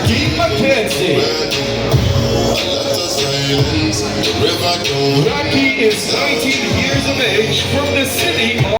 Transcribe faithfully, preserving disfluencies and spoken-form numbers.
Mackenzie. Rocky is nineteen years of age from the city of